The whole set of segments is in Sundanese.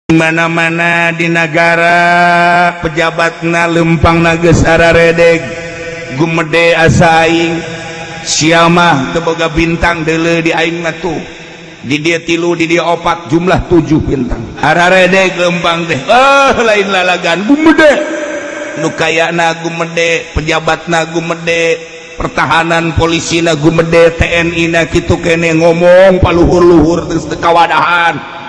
Mana-mana di negara pejabatna lempang geus araredeg, gumede asa aing. Sia mah teu boga bintang, deuleu di aing mah tuh, di dia tilu, di dia opat, jumlah tujuh bintang. Araredeg lempang teh, oh, lain lalagan. Gumede nu kayana, gumede pejabatna, gumede pertahanan, polisi na gumede, TNI na kitu kene, ngomong paluhur-luhur geus teu kawadahan.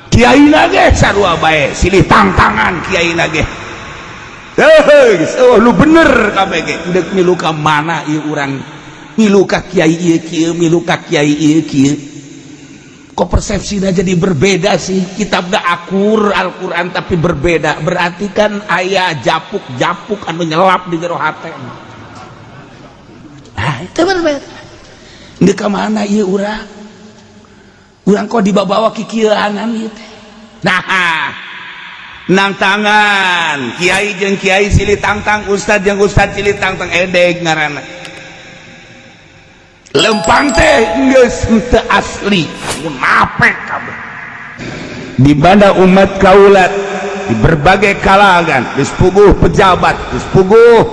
Kiai na ge sarua bae, silih tangtangan kiai na ge. Oh, lu bener kabeh ge. Deuk milu ka mana ieu urang? Milu ka kiai ieu kieu, milu ka kiai ieu kieu, kok persepsinya jadi berbeda sih? Kitabna akur, Al-Quran, tapi berbeda. Berarti kan aya japuk-japuk anu nyelap di jero hate. Nah, itu berbeda. Deuk ka mana ieu urang? Urang kok dibawa kikieuanan ieu teh? Nah, nang tangan kiai jeung kiai silih tangtang, ustad jeung ustad silih tangtang, edeg ngaranna. Lempang teh geus henteu asli, munafik kabeh. Di mana umat kaulat di berbagai kalangan geus puguh pejabat, geus puguh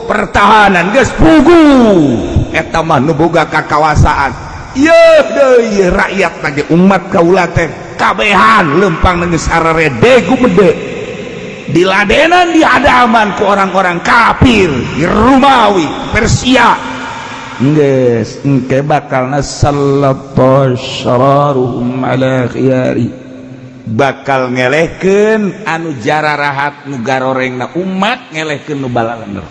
pertahanan, geus puguh eta mah nu boga kakawasaan. Ieu deui rakyat lagi, umat kaula teh kabehan lempang geus ararede, gumede, diladenan, diadaman ku orang-orang kafir di Rumawi, Persia. Geus engke bakalna sallata syararuhum ala khiyari, bakal ngelehkeun anu jararahat, nu garorengna umat ngelehkeun nu balalener.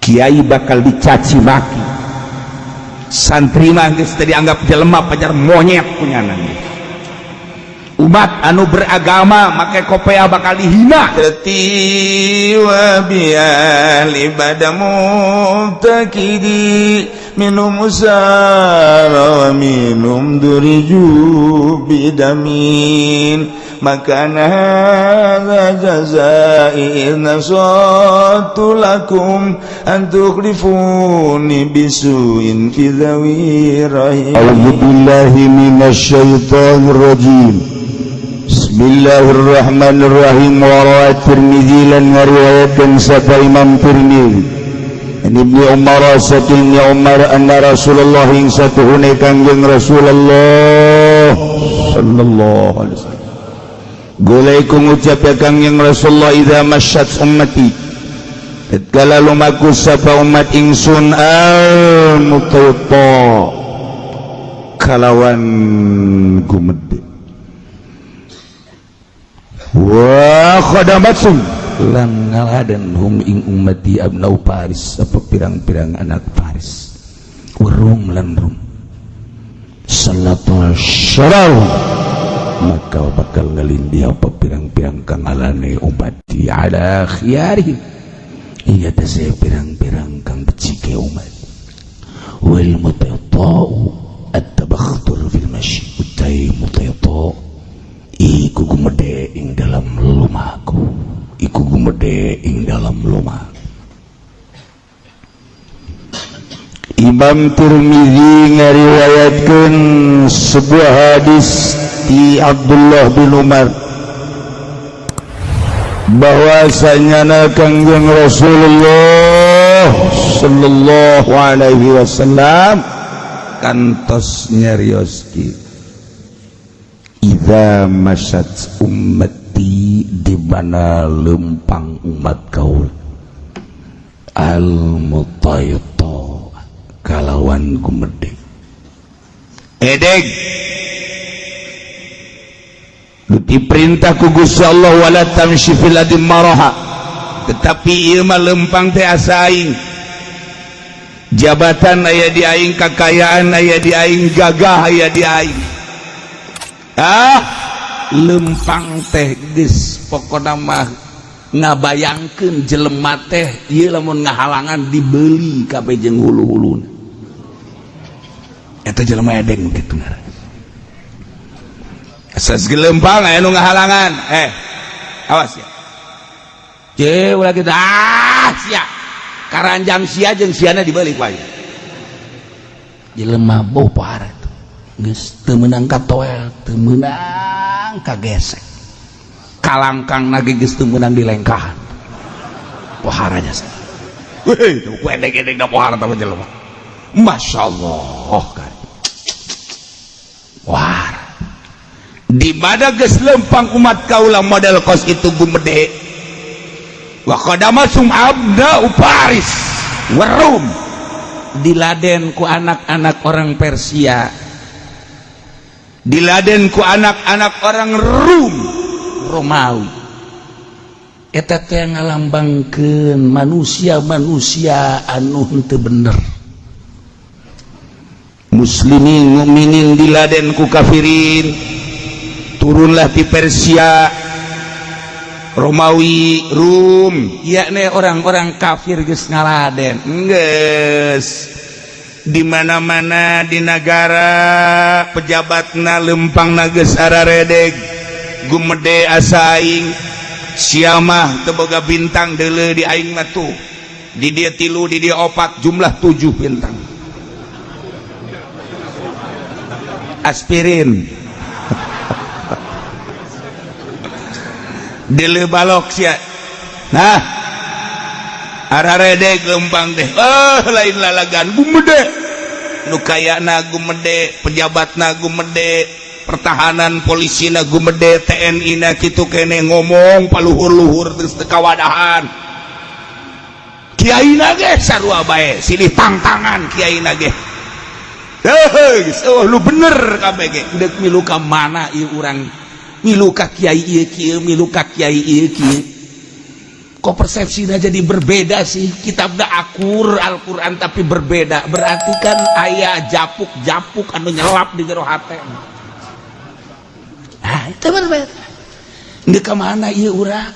Kiai bakal dicaci maki, santri mah geus teu dianggap jelema, pajar monyet punyana. Umat anu beragama make kopea bakal dihina. Wa biali bada mubtakidi minum usara wa minum duriju bidamin maka hadza jazai in nasatu lakum an tukhlifuni bisuin fi dhawi rahim. أعوذ بالله من الشيطان الرجيم. بسم الله الرحمن الرحيم. وروى الترمذي lan ngariwayatkeun sapa Imam Tirmidzi an Ibnu Umar saking Ibnu Umar anna Rasulullah ing satuhune Kangjeng Rasulullah sallallahu alaihi wasallam Gulai ku ngucap ya Kangjeng Rasulullah, idza masyat ummati, tatkala lumaku sapa umat ingsun, al mutawta kalawan gumede, wa khadamatum lan ngaladen hum ing ummati abnau Paris apa pirang-pirang anak Paris, Rum lan Rum, sallata syarau maka bakal ngalindi apa pirang-pirang kang alane ummati ala khiyarihim iya tase pirang-pirang kang becike umat. Wal mutatta'u at-tabakhtur fil masyi, utai mutatta iku gumede ing dalam lumaku, iku gumede ing dalam lumaku. Imam Tirmizi ngariwayatkeun sebuah hadis di Abdullah bin Umar bahwasanya Kangjeng Rasulullah sallallahu alaihi wasallam kantos nyarioski, idza masyat ummati, di mana lempang umat kaul, al mutayta kalawan gumede, edeg. Diperintah ku Gusti Allah wala tamshi fil ardi maraha, tetapi ieu mah lempang teh asa aing, jabatan aya di aing, kakayaan aya di aing, gagah aya di aing. Ah, lempang teh geus pokona mah ngabayangkeun jelema teh ieu lamun ngahalangan dibeli kabeh jeung hulu-huluna. Eta jelema edeng kitu ngaran. Asas gelempang aya nu ngahalangan, eh, awas ya. Ce ulah kitu, ah, sia karanjang sia jeung siana dibeli ku aing. Jelema bau parah tuh geus teu meunang katoel, teu meunang. Kagesek kalangkang nage geus teu meunang dilengkahan pohara jasa. Weh, ku edek-edek da pohara tah jelema. Masya Allah kan. Wah, di mana geus lempang umat kaula model kos itu gumede wa qadamasum abna Paris warum diladen ku anak-anak orang Persia, diladen ku anak-anak orang Rum, Romawi. Eta teh ngalambangkeun manusia-manusia anu henteu bener. Muslimin mukminin diladen ku kafirin, turunlah di Persia, Romawi, Rum, yakni orang-orang kafir geus ngaladen. Geus di mana-mana di negara pejabatna lempang geus araredeg gumede asa aing sia mah teu boga bintang, deuleu di aing mah tuh di dia tilu, di dia opat, jumlah 7 bintang. Aspirin deuleu balok sia. Nah, araredeg lempang teh, oh lain lalagan gumede nu kayana gumede, pejabatna gumede, pertahanan polisi na gumede, TNI na kitu kene ngomong paluhur-luhur terus teu kawadahan. Kiai na ge sarua bae, silih tangtangan kiai na ge. Heuh, oh lu bener kabeh ge. Deuk milu ka mana ieu urang? Milu ka kiai ieu kieu, milu ka kiai ieu kieu. Kok persepsinya jadi berbeda sih? Kitabna akur Al-Qur'an tapi berbeda. Berarti kan aya japuk-japuk anu nyelap di jero hate. Nah, itu berbeda. Deuk ka mana ieu urang?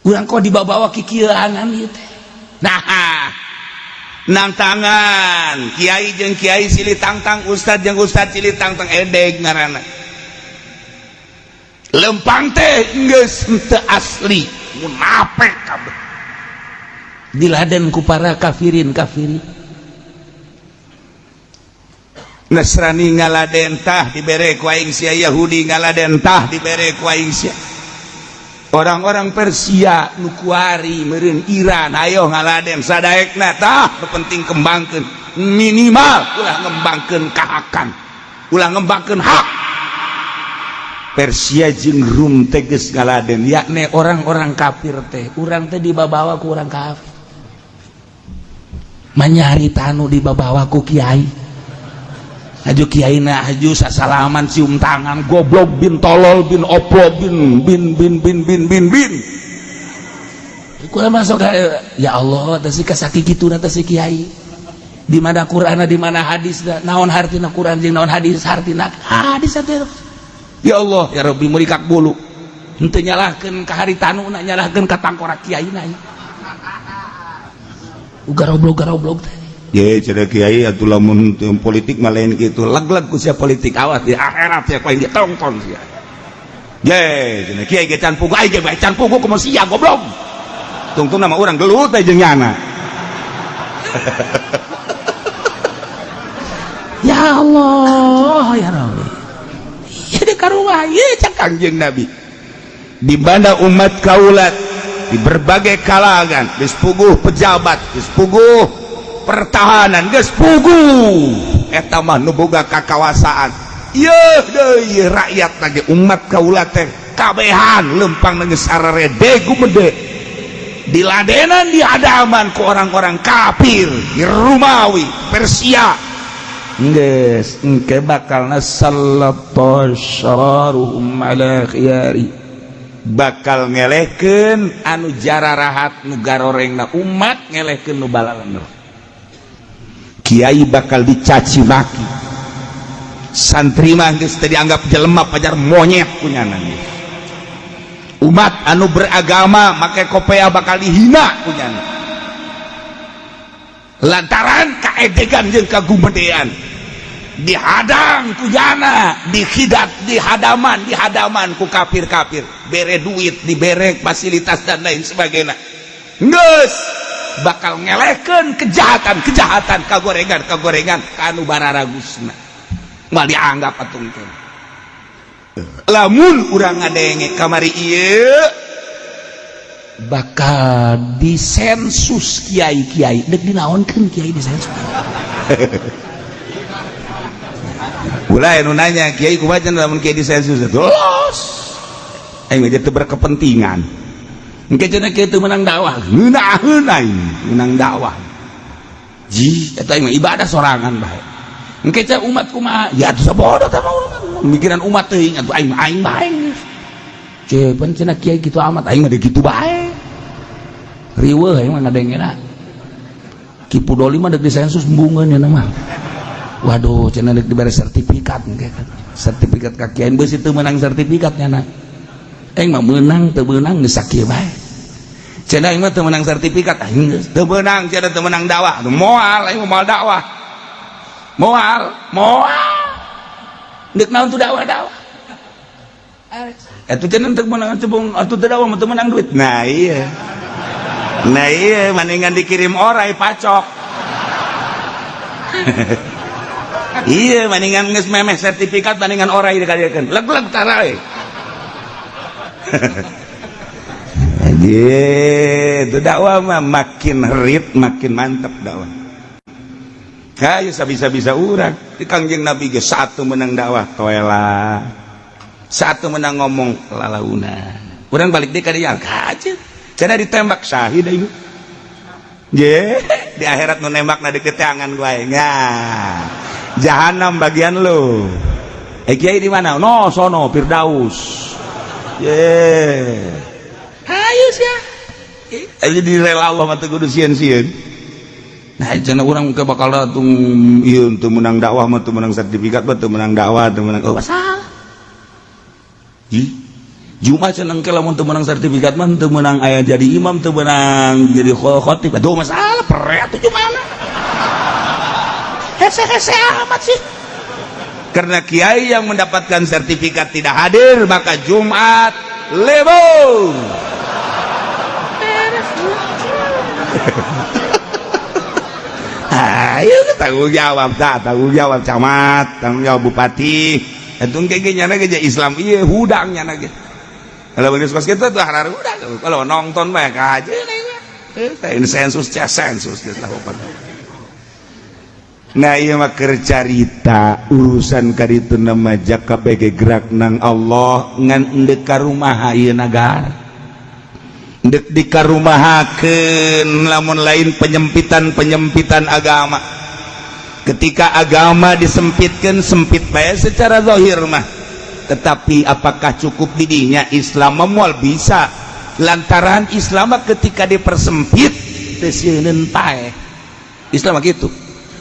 Urang kok dibawa-bawa kikieuanan ieu teh. Nah, nang tangan kiai jeung kiai silih tangtang, ustad jeung ustad silih tangtang, edeg ngaranna. Lempang teh geus henteu asli, munafik kabeh. Diladen ku para kafirin kafirin. Nasrani ngaladen tah dibere ku aing sia, Yahudi ngaladen tah dibere ku aing sia. Orang-orang Persia nu kuari meureun Iran ayo ngaladen sadaekna tah nu penting kembangkeun, minimal ulah ngembangkeun kahakan, ulah ngembangkeun hak. Persia jeung Rum teh geus ngaladen, yakni orang-orang kafir teh. Urang teh dibabawa ku urang kafir, manyari tanu dibabawa ku kiai. Haju kiai na haju sasalaman cium tangan, goblok bin tolol bin oplo bin bin bin bin bin bin bin. Kurang masuk ya Allah teh si kasaki kitu teh si kiai. Di mana Qur'an, di mana hadis, naon hartina Qur'an jeung naon hadis hartina hadis teh. Ya Allah ya Rabbi mulikak bulu. Henteu nyalahkeun ka haritanu, na nyalahkeun ka tangkorak kiai na. Garoblog-garoblog teh. Ye cenah kiai atuh lamun politik mah lain kitu, leg-leg ku sia politik, awas di akhirat sia ku aing ditongton sia. Ye cenah kiai ge can puguh, aing ge bae can puguh kumaha sia goblok. Tungtung nama urang gelut teh jeung nyana. Ya Allah ya Rabbi. Jadi karuah ieu cak Kangjeng Nabi. Di mana umat kaulat di berbagai kalangan geus puguh pejabat, geus puguh pertahanan, geus puguh eta mah nu boga kakawasaan. Ieu deui rakyat lagi umat kaula teh kabehan lempang geus ararede gumede diladenan dihadaman ku orang-orang kafir di Romawi, Persia. Geus engke bakalna sallatasyaruhum ala khiyari, bakal ngelehkeun anu jararahat nu garorengna umat, ngelehkeun nu balalener. Kiai bakal dicaci maki, santri mah geus teu dianggap jelema, pajar monyet kunyana. Umat anu beragama make kopea bakal dihina kunyana lantaran kaedegan jeung kagumedean. Dihadang kujana, dihidat, dihadaman, dihadaman ku kafir-kafir, bere duit, dibere fasilitas dan lain sebagainya. Geus bakal ngelehkeun kejahatan-kejahatan, kagorengan-kagorengan ka anu bararagusna. Moal dianggap atung teh. Lamun urang ngadenge kamari ieu bakal disensus kiai-kiai, dek dinaonkeun kiai disensus? Ulah nu nanya kiai kumaha cenah lamun kiai disensus, los aing mah teu berkepentingan. Engke cenah kiai teu meunang dakwah, ngeunaheun aing meunang dakwah. Ji eta aing mah ibadah sorangan bae. Engke cenah umat kumaha? Ya atuh sabodo teh mah mikiran umat teuing atuh aing aing bae. Cepen cenah kiai kitu amat, aing mah kitu bae. Riweuh aing mah ngadengena. Ki Pudoli mah dek disensus embungeun nya mah. Waduh, cenah dek dibere sertifikat engke kan. Sertifikat ka kiai beusi teu meunang sertifikat nya. Aing mah meunang teu meunang geus sakieu bae. Cenah aing mah teu meunang sertifikat, aing geus teu meunang cenah teu meunang dakwah. Moal aing mah moal dakwah. Moal, moal. Deuk naon tuh dakwah-dakwah. Atuh cenah teu meunang cebong atuh teu dakwah mah teu meunang duit. Nah iya. Nah iya mendingan dikirim orai pacok. Iya mendingan geus memeh sertifikat mendingan orai dikadiekeun. Leg-leg tara we. Gitu dakwah mah makin herit makin mantep dakwah. Kayu sabisa-bisa urang di Kangjeng Nabi ge satu menang dakwah toela. Satu menang ngomong lalauna. Urang balik deui ka dieu kajeun. Cenah ditembak syahid ieu. Ye, di akhirat nu nembak na deket tangan gue. Nah, jahanam bagian lu. Eh kiai di mana? No, sono Firdaus. Ye. Hayu sia. Ayo di rela Allah mah teu kudu sieun-sieun. Nah, cenah urang ke bakal datang ieu teu meunang dakwah mah teu meunang sertifikat mah teu meunang dakwah teu meunang oh salah. Ih. Jumat cenah ke lamun teu meunang sertifikat mah teu meunang aya jadi imam teu meunang jadi khatib. Aduh masalah peret tuh gimana? Hese-hese amat sih. Karena kiai yang mendapatkan sertifikat tidak hadir, maka Jumat libur. Ayo tanggung jawab, tak tanggung jawab camat, tanggung jawab bupati. Itu kayak nyana ge Islam ieu hudang nyana ge. Kalau begitu kos kitu tuh harar hudang. Kalau nonton bae aja nih. Sensus sensus geus lakukan. Nah ieu mah keur carita urusan kaditu nama jaka bege gerak nang Allah ngan endek ka rumaha ieu nagara. Endek dikarumahakeun lamun lain penyempitan-penyempitan agama. Ketika agama disempitkeun sempit bae secara zahir mah. Tetapi apakah cukup didinya Islam moal bisa lantaran Islam ketika dipersempit teu sieun paeh. Islam mah kitu.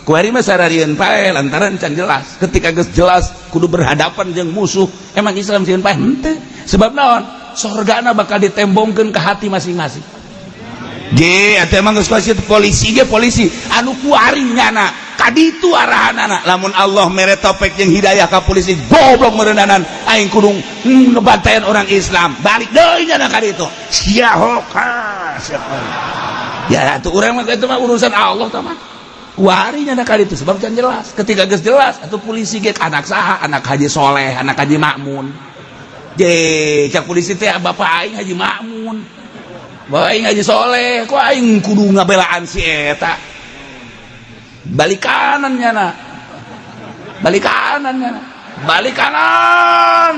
Kuari mah sararieun paeh lantaran can jelas. Ketika geus jelas kudu berhadapan jeung musuh, emang Islam sieun paeh henteu. Sebab naon? Sorgana bakal ditembongkeun ke hati masing-masing. Ge atuh emang geus polisi ge polisi anu kuari nyana kaditu arahanana. Lamun Allah mere topek jeung hidayah ka polisi goblok meureunanan aing kudu ngebantayan orang Islam balik deui nyana kaditu sia hoka ya atuh urang mah itu mah urusan Allah tah mah. Kuari nyana kaditu sebab can jelas. Ketika geus jelas atuh polisi ge anak saha, anak Haji Soleh, anak Haji Makmun. Je cak polisi teh bapak aing Haji Makmun, bapak aing Haji Soleh, kok aing kudu ngabelaan si eta. Balik kanan nyana, balik kanan nyana, balik kanan.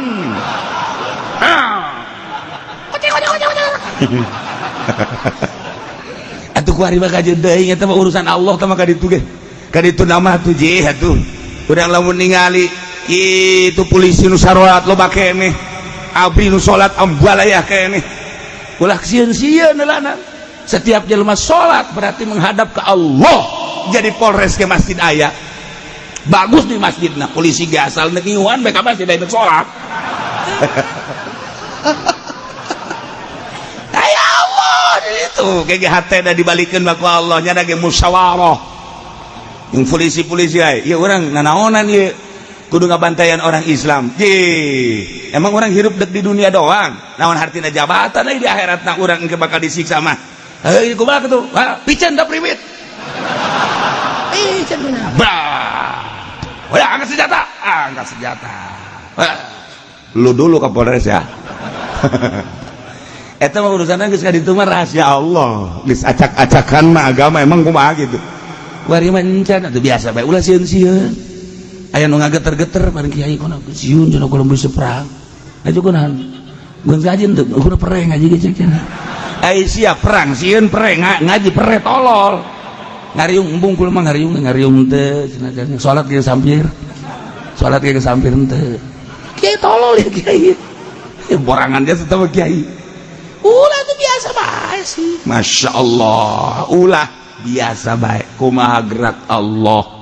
Atuh kuari mah kajeun deui eta mah urusan Allah tah mah kaditu ge. Kaditu nama tuh je atuh. Urang lamun ningali itu polisi nu sarolat loba keneh. Abri nu salat ambalayah keneh. Ulah sieun-sieun heulana. Setiap jelema salat berarti menghadap ke Allah. Jadi Polres ke masjid aya. Bagus di masjidna, polisi ge asal neuk ngiuhan bae ka masjid aya salat. Ya Allah, itu kayak hati dah dibalikeun ku Allah nya ge musyawarah. Yang polisi-polisi ai, ieu urang nanaonan ieu kudu ngabantayan orang Islam. Ye, emang orang hirup dek di dunia doang. Naon hartina jabatan di akhiratna urang engke bakal disiksa mah. Heuh kumaha kitu? Ha, piceun da priwit. Piceun bah. Udah angkat senjata, angkat senjata. Lu dulu ke Polres ya. Eta mah urusanna geus ka ditu mah rahasia Allah. Geus acak-acakan mah agama emang kumaha gitu. Kuari mah encan atuh, biasa bae, ulah sieun-sieun. Aya nu ngageter-geter bareng kiai kono sieun cenah kalau bisa perang. Aju kunaon? Geus ngaji teu kudu perang, ngaji ge cek cenah. Ai sia perang sieun, perang ngaji pereh, tolol. Ngariung embung kula mah, ngariung ngariung teu cenah, salat ge sampir. Salat ge sampir teu. Kiai tolol ya kiai. Ya, borangan dia tetap kiai. Ulah tuh, biasa bae sih. Masya Allah, ulah, biasa bae. Kumaha gerak Allah.